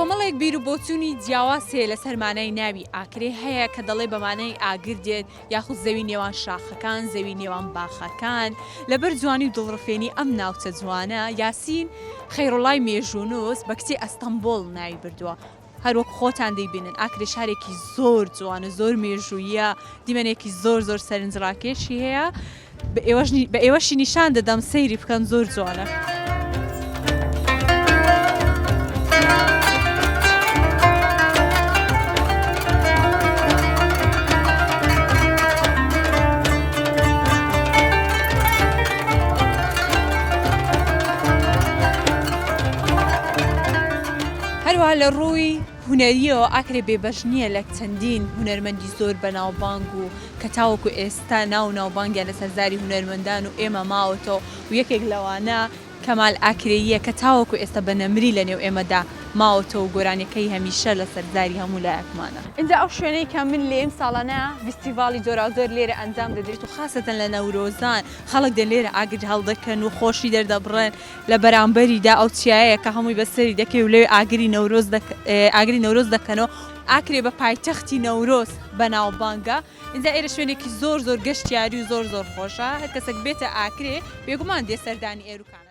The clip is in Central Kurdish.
کۆمەڵێک بیر و بۆچوونی جیاواز هەیە لەسەر مانای ناوی ئاکرێ، هەیە کە دەڵێ بە مانای ئاگر دێت یاخود زەوی نێوان شاخەکان، زەوی نێوان باخەکان، لەبەر جوانی و دڵڕفێنی ئەم ناوچە جوانە، یاسین خەیڕوڵای مێژوونووس بە کچی ئەستەنبوڵ ناوی بردووە. هەروەک خۆتان دەیبینن ئاکرێ شارێکی زۆر جوانە، زۆر مێژووییە، دیمەنێکی زۆر زۆر سەرنجڕاکێشی هەیە، بە ئێوەشی نیشان دەدەم سەیری بکەن زۆر جوانە. هەروەها لە ڕووی هونەرییەوە ئاکرێ بێبەش نییە لە چەندین هونەرمەندی زۆر بەناوبانگ و کە تاوەکو ئێستا ناو و ناوبانگیان لەسەر زاری هونەرمەندان و ئێمە ماوەتەوە و یەکێک لەوانە کەمال ئاکرێییە کە تاوەکو ئێستا بە نەمری لە نێو ئێمەدا ماوەتەوە و گۆرانیەکەی هەمیشە لەسەر زاری هەموو لایەکمانە. ئینجا ئەو شوێنەی کە من لێیم ساڵانە ڤیستیڤاڵی جۆراوجۆر لێرە ئەنجام دەدرێت و خاسەتەن لە نەورۆزان خەڵک دێن لێرە ئاگر هەڵدەکەن و خۆشی دەردەبڕن لە بەرامبەریدا ئەو چیایەیە کە هەمووی بەسەری دەکەوێ و لەوێ ئاگری نەورۆز ئاگری نەورۆز دەکەنەوە. ئاکرێ بە پایتەختی نەورۆز بەناوبانگە. ئینجا ئێرە شوێنێکی زۆر زۆر گەشتیاری و زۆر زۆر خۆشە. هەر کەسێک بێتە ئاکرێ بێگومان دێ سەردانی ئێروکانە.